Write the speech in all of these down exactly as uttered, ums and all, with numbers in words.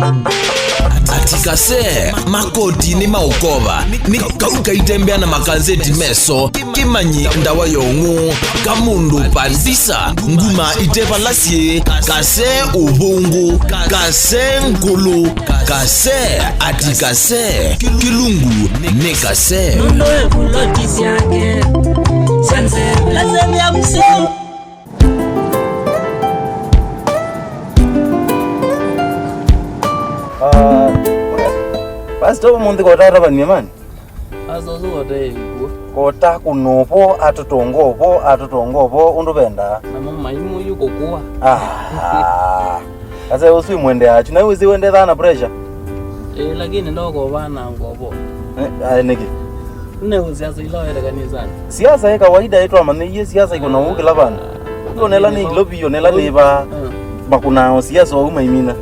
Ati kase, makoti nĩ maũkova, nĩ kau kaitembea na makazeti meso, kĩmanyi ndawa ya ũng'ũ, kamũndũ pandisa, nguma itevala syĩ, kase ũvũngũ, kase ngũlũ, kase, ati kase, kĩlungu nĩ kase. Nũndũ ĩvuloti syake syanzevĩlasya vya mũseo. Ah, pastor, ũmũnthĩ kota atavanie mani? Pastor, ũsu kota ĩkuo. Kota kũnovo, atũtongovo, atũtongovo, ũndũ vendaa. Namo maimu yu kũkua. Ah, ase ũsu imwende achu, na wĩsĩ wende thana pressure. Eh, lakini ndoko vana ngovo. Eh, ae nĩkĩ? Nĩ siasa ila wete kanisani. Siasa ya kawaida yetu amanyĩie siasa iko na ũũ kĩla vandũ. Ionela nĩ Nairobi, ionela nĩ va. Mm. Makunao siasa ũu maimina.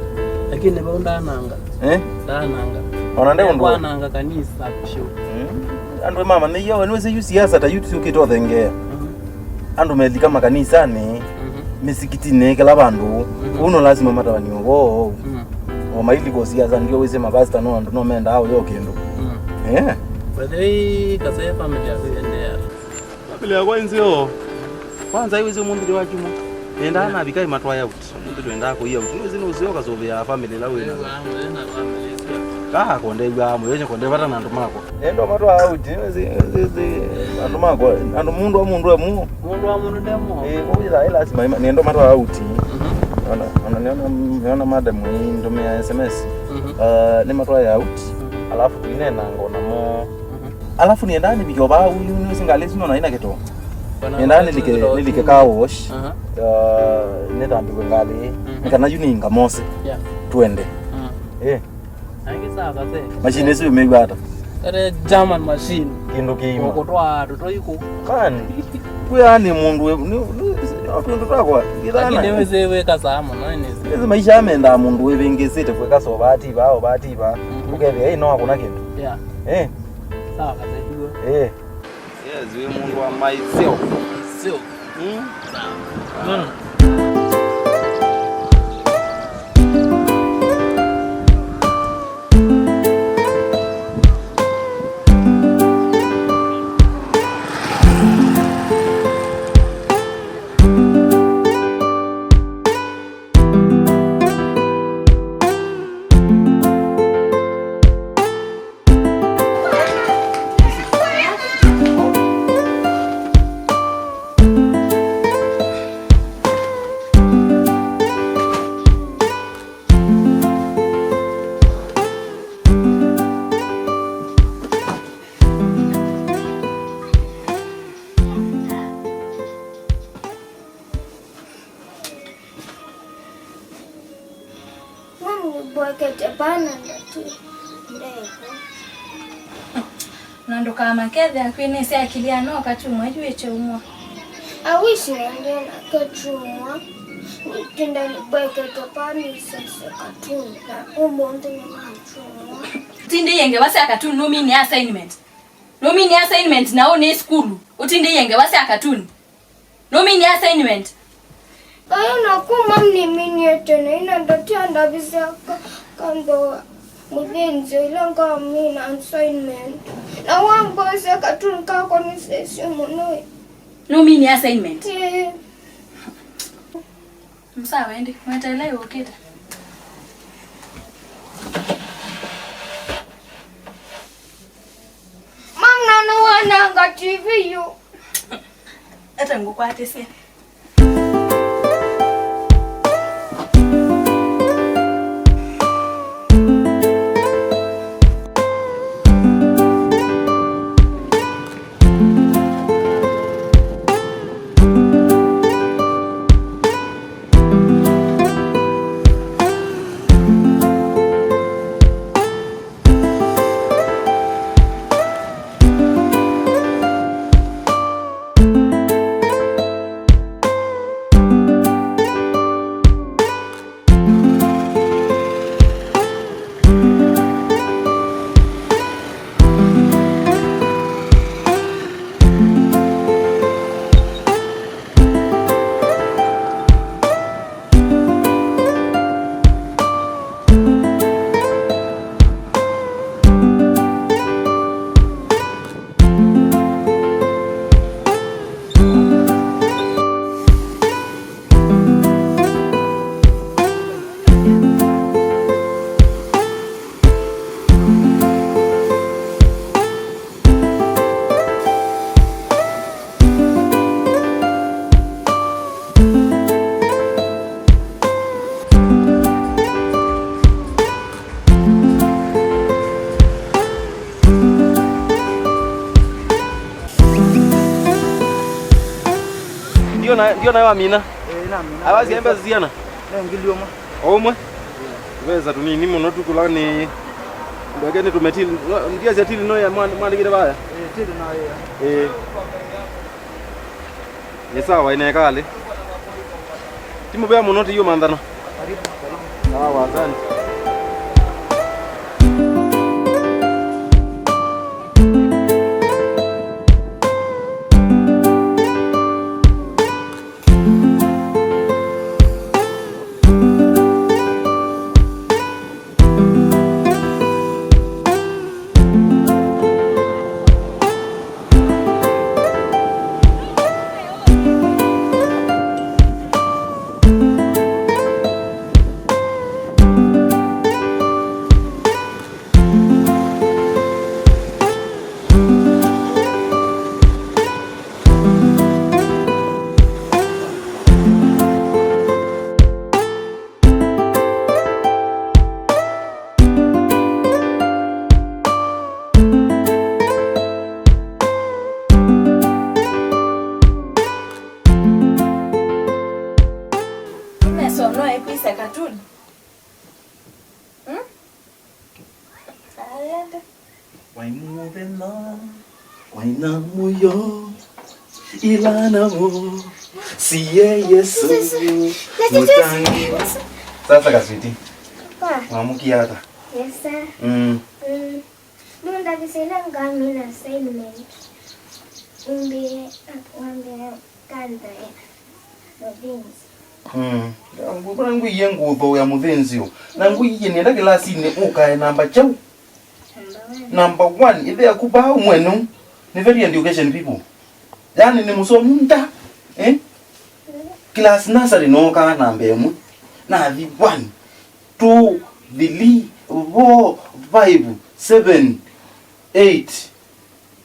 Lakini vau ndananga. Eh? Ndananga. Ona nde ũndũ. Ndananga kanisa pyu. Mm. Andũ mama nĩ yo, nĩ wĩsĩ yu siasa ta yu tu kĩtothengea. Mm. Andũ melika makanisanĩ, mhm, mĩsikitinĩ, kĩla vandũ. Mhm. Ũu no lazima matavany'e ũvoo. Mhm. O mailika siasa ndio wĩsĩ mapasta no andũ no mendaa ũyo kĩndũ. Mm. Eh. By the way, kase family yaku ĩendeea? Family yakwa ĩ nzeo. Kwanza wĩsĩ ũmũnthĩ ndĩ wa kyumwa. Nenda, yeah, navika imatwae out. Ũmũnthĩ twendaa kũia out. Nĩwĩsĩ nũseo kasũvĩaa family ĩla wĩ nayo. Nĩwĩsĩ wĩ na family ĩseo. Kaa kondew'a mũyo, nye kondevata na andũ makwa. Nenda matwaa out. Nĩwĩsĩ, nĩwĩsĩ, andũ makwa, andũ mũndũ wa mũndũ emũ. Mũndũ wa mũndũ ndemũ. Eh, kwa hiyo ĩla lazima ima-, nenda matwaa out. Mhm. Ona, ona nĩona, nĩona madam ĩndũmĩa S M S. Mhm. Uh, nĩ matwae out. Mhm. Alafu tuinenanga namo. Mhm. Alafu nĩendaa nĩvike ovaa ũyu nĩwĩsĩ ngalĩ ĩsu nona ĩna kĩtoo. Nĩendaa nĩlike, nĩlike car wash. Aha. Uh, nĩthambĩwe ngalĩ. Mhm. Nĩ kana yu nĩinga mose. Yeah. Twende. Mm. Eh. Angĩ saa kase. Machine ĩsu ĩmĩw'a ata? Kate German machine. Kĩndũ kĩima. Kũtwaa tũtoi kũ. Man, kwĩ yani mũndũ wĩ, nĩ, nĩ, no twĩndũ twakwa. Lakini wĩsĩ wĩkasaa mũno, nĩsĩ. Nĩsĩ maisha mendaa mũndũ wĩvĩngĩsĩte kwĩka so bahati va, o bahati va. Mhm. Ũkethĩa, ĩ, no akũna kĩndũ. Yeah. Eh. Sawa, kase tuo. Eh. Yes, wĩ mũndũ wa myself. Myself. Mm. Sawa. Mm. Mami, nĩmbwekete vaa na ndati ndeko. Na ndũkamake, ethĩa kwĩ nĩsĩ akili ya no katumwa yu ĩkyaumwa. I wish nendie nake tumwa. Nĩtinda nĩmbwekete vaa nĩsese katuni na ũmũnthĩ nĩnatumwa. Ũtindĩie ngewa sya katuni, nũminĩe assignment. Nũminĩe assignment na ũũ nĩ sukulu. Ũtindĩie ngewa sya katuni. Nũminĩe assignment? Aya na kuma nĩminie tene, ina ndatia ndavisya ka-, kanthoa mũthĩnzĩ ĩla ngamina assignment. Na wambosya katuni kakwa nĩsesyo mũno. Nũminie assignment? Ĩĩ. Msawa ĩndĩ, mweteele yũkĩte. Mam, na nĩwananga T V yu. Ete ngũkwatĩsye. Ndio na, ndio nayo amina. Eh, na amina. Awazi embe ziana. Ne ngili ũmwe. O ũmwe? Vesa tũnini mũno tu kũla nĩ ndweke nĩ tũmetili. Ndia cia tili no ya mwan-, mwandĩkĩte vaya. Eh, tili no ya. Eh. Nĩ sawa, ĩnekalĩ. Ti mũvea mũno, ti yu manthano. Karibu, karibu. Sawa, asante. Mmeso no ekwisa katuni. Hmm? Alende. Wai mũthenya, wai na mũyo, ila namo, siye Yesu, mũtangi. Sasa kaswiti. Pa. Mwamũkie ata? Yes, sir. Mm. Mm. Nũndavĩsya ĩla ngamina assignment. Ũmbĩe, wambĩa kantha ya mũthĩnzi. Mm. Ngwĩkwona ngwĩie ngũthooea mũthĩnzi ũ. Na ngwĩie nĩenda kĩlasinĩ ũkae namba kyaũ? Number one. Number one, ĩthe yaku vaa ũmwene ũu. Nĩ very education people. Yani nĩ mũsomu nda. Eh? Class nursery nookaa namba ĩmwe. Nathi one, two, three, four, five, seven, eight.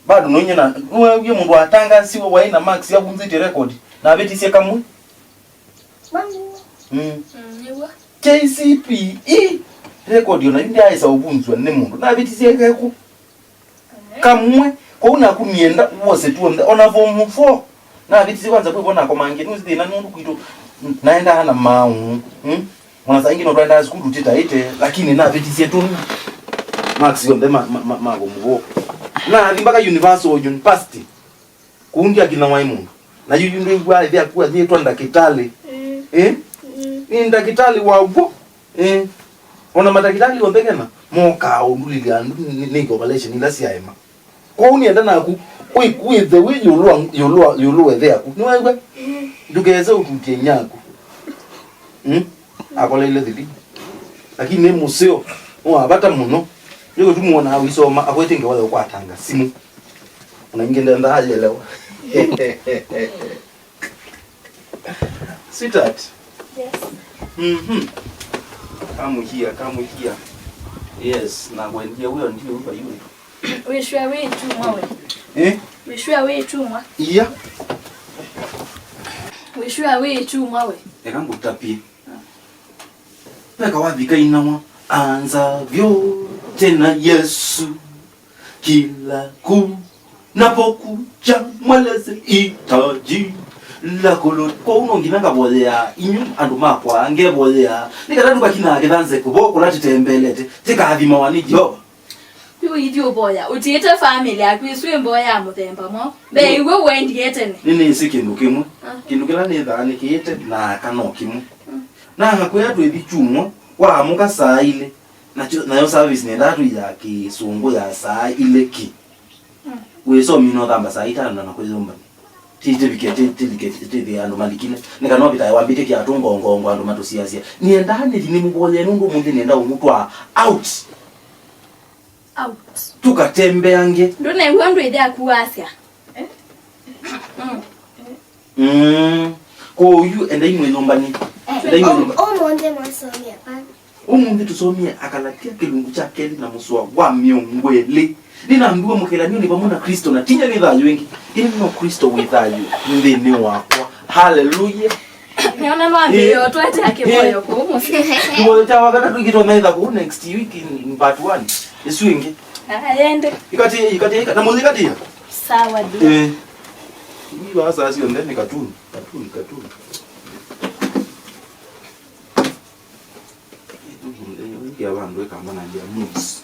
Bado noinye na nũewie mũndũ atangasiwe waĩ na marks yavunzĩtye record na avĩtisye kamwe. Mm. Mm, nĩw'o. K C P E record ona yu ndyaĩsa ũvunzw'a nĩ mũndũ. Navĩtisye kekũ? Kamwe. Kwoou naku nienda wose tuonthe. Ona form four. Navĩtisye kwanza kwĩvo nakomangie. Nũsĩ thĩna nũndũ kwitũ naendaa na maũ. Mm? Ona saa ingĩ no twaendaa sukulu tĩtaĩte, lakini navĩtisye tũna marks yonthe ma, ma, ma, ma form four. Nathi mpaka universal university. Kũu ndyakinya waĩ mũndũ. Na yu, yu ndwĩw'aa ĩthe aku anyĩtwa ndakĩtalĩ. Mm. Eh? Mm. Nĩ ndakĩtalĩ wa w'o. Eh. Ona matakĩtalĩ onthe kena mokaa ũndulĩlya andũ nĩ, nĩ, nĩ operation ila syaema. Kwoou nĩenda naku wĩ-, wĩthe wĩ ĩũlũ wa, ĩũlũ wa, ĩũlũ wa ĩthe yaku. Nĩwaĩw'a? Mm. Ndũkese ũtutye inyia aku. Mm? Akoleile thili. Lakini nĩ mũseo, nĩ wa vata mũno. Nĩ kũtuma wona ũisoma, akwete ngewa ya ũkwatanga simũ. Ona ingĩ ndendaa yelewa. Sweetheart. Yes. Mhm. Come here, come here. Yes, na kwendia huyo ndio huyo yule. Wĩsw'a wĩ ĩtumwa we. Eh? Wĩsw'a wĩ ĩtumwa. Iya. Wĩsw'a wĩ ĩtumwa we. Eka ngũtapie. Veka wavika inawa, anza vyote na Yesu. Kila kunapokucha mweleze hitaji lako lote. Kwa uno nginya ngavoyea inyu andũ makwa, ngevoyea nĩ kana tũkakinaa kĩthanze kũvo kũla tĩtembelete, tĩkathimawa nĩ Yeova. Kwĩ ũithi ũvoya ũtiĩte famĩlĩ yaku ĩsu ĩ mboya ya mũthemba mwaũ? Mbee iwe ũendie tene. Nĩnĩsĩ kĩndũ kĩmwe. Ah. Kĩndũ kĩla nĩthaa nĩkĩĩte na aka no kĩmwe. Mm. Na akwĩa twĩthi kyumwa, waamũka saa ilĩ, nakyo, nayo service nĩendaa tũi ya kĩsũngũ ya saa ilĩ ki. Mm. Wĩsomi no thamba saa itano na kwĩyũmbany'a. Ti tĩvike, ti, tĩlike, tĩthĩe andũ malikile. Nĩ kana ũvitae wambĩtye kĩatũ ngongongo andũ matũsiasya. Nĩendaa nĩthi nĩmũvoyee nũndũ ũmũnthĩ nĩenda ũmũtwaa out. Out. Tũkatembeange. Ndũnew'a ũndũ ĩthe aku wasya? Eh? Mm. Mm. Kwoou yu endai mwĩyũmbany'e. Eh, endai mwĩyũmbany'e. Ũmũnthĩ mwasomia pa? Ũmũnthĩ tũsomie Akalatia kĩlungu kya kelĩ na mũsoa wa mĩongo ĩlĩ. Nĩnambiwe mũkĩlanio nĩ vamwe na Kristo, na tinya nĩ thayũ ĩngĩ. Ĩndĩ no Kristo wĩ thayũ nthĩnĩ wakwa. Haleluya. Nĩona nwambĩĩo twete akĩvoyo kũu mũsyĩ. Kĩvoyo kya wakatatũ kĩtonya ĩtha kũu next week in, in part one. Ĩsu ĩngĩ. Aya ĩndĩ. Ĩkatĩ, ĩkatĩ, ĩka-, na mũyĩkatĩa? Sawa, dear. Eh. Ivi vaa saa syonthe nĩ katuni, katuni, katuni. Ngia vandũ ĩkamba na ndia moves.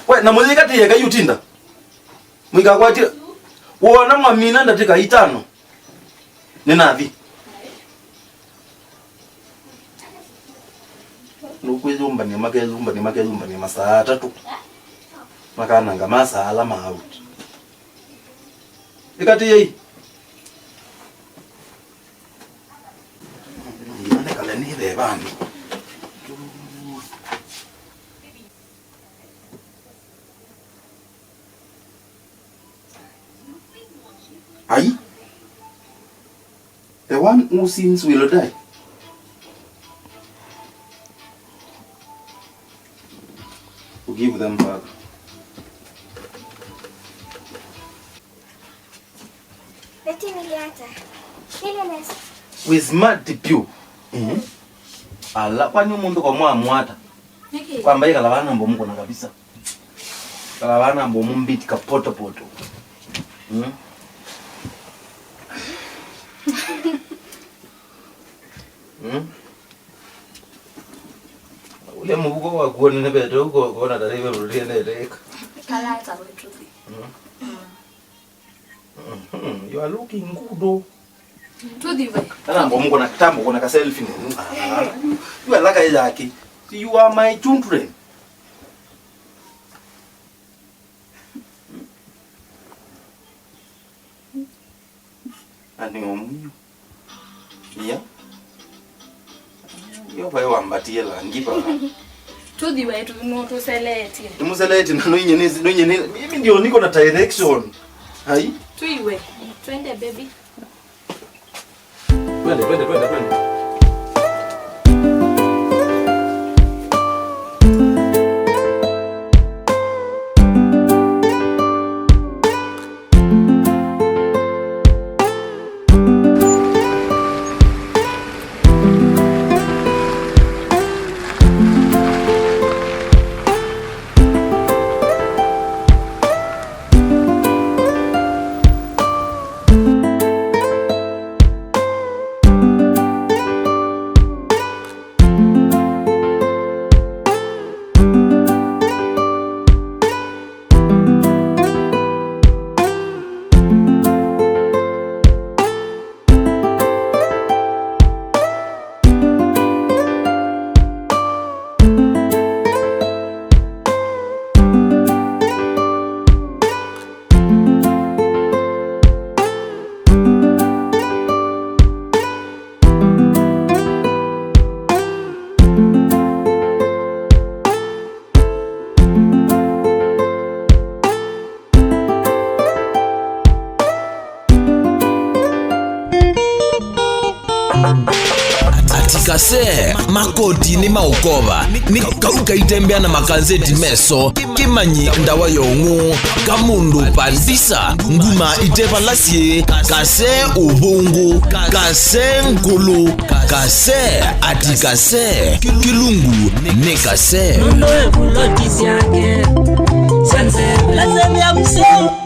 We, na mũyĩkatĩe kai ũtinda. Mũikakwatye. Wona mwamina ndatĩka itano. Nĩnathi. Nũkwĩyũmbany'a, makeyũmbany'a, makeyũmbany'a masaa atatũ. Makananga masaa ala ma out. Ĩkatĩei. Nĩkale nĩ vevani. Ai. The one who sins will die. Forgive them, Father. Nĩtĩmĩle ata? Nĩle nesa. Wĩ smart piũ. Mhm. Ala, kwani ũmũnthĩ kwa mwamwata? Nĩkĩ? Kwamba ĩkala vana mbomu kũna kabisa. Kala vana mbomu mbiti kapotopoto. Mm. Mm. Ule mũvuko wakuo nene vete huko kona tarehe rũrĩendete ĩka. Kala ata wĩtũthi. Mm. Mm. Mhm. You are looking good, oh. Tũthi we. Kana mbo mko na kitambo kuna ka selfie nene. Ah. You are like yake. You are my children. Ani omuyo. Iya. Yo vai wambatie langi va. Tũthi we, tũ-, nũtũseletie. Tũmũseletie na no inye nĩ, no inye nĩ, mimi ndio niko na direction. Hai? Tũiwe. Twende, baby. Twende, twende, twende, twende. Ati kase, makoti nĩ maũkova, nĩ kau kaitembea na makanzeti meso, kĩmanyi ndawa ya ũng'ũ, kamũndũ pandisa, nguma ite vala syĩ, kase ũvũngũ, kase ngũlũ, kase, ati kase, kĩlungu nĩ kase. Nũndũ ĩvuloti syake syanzevya mseo.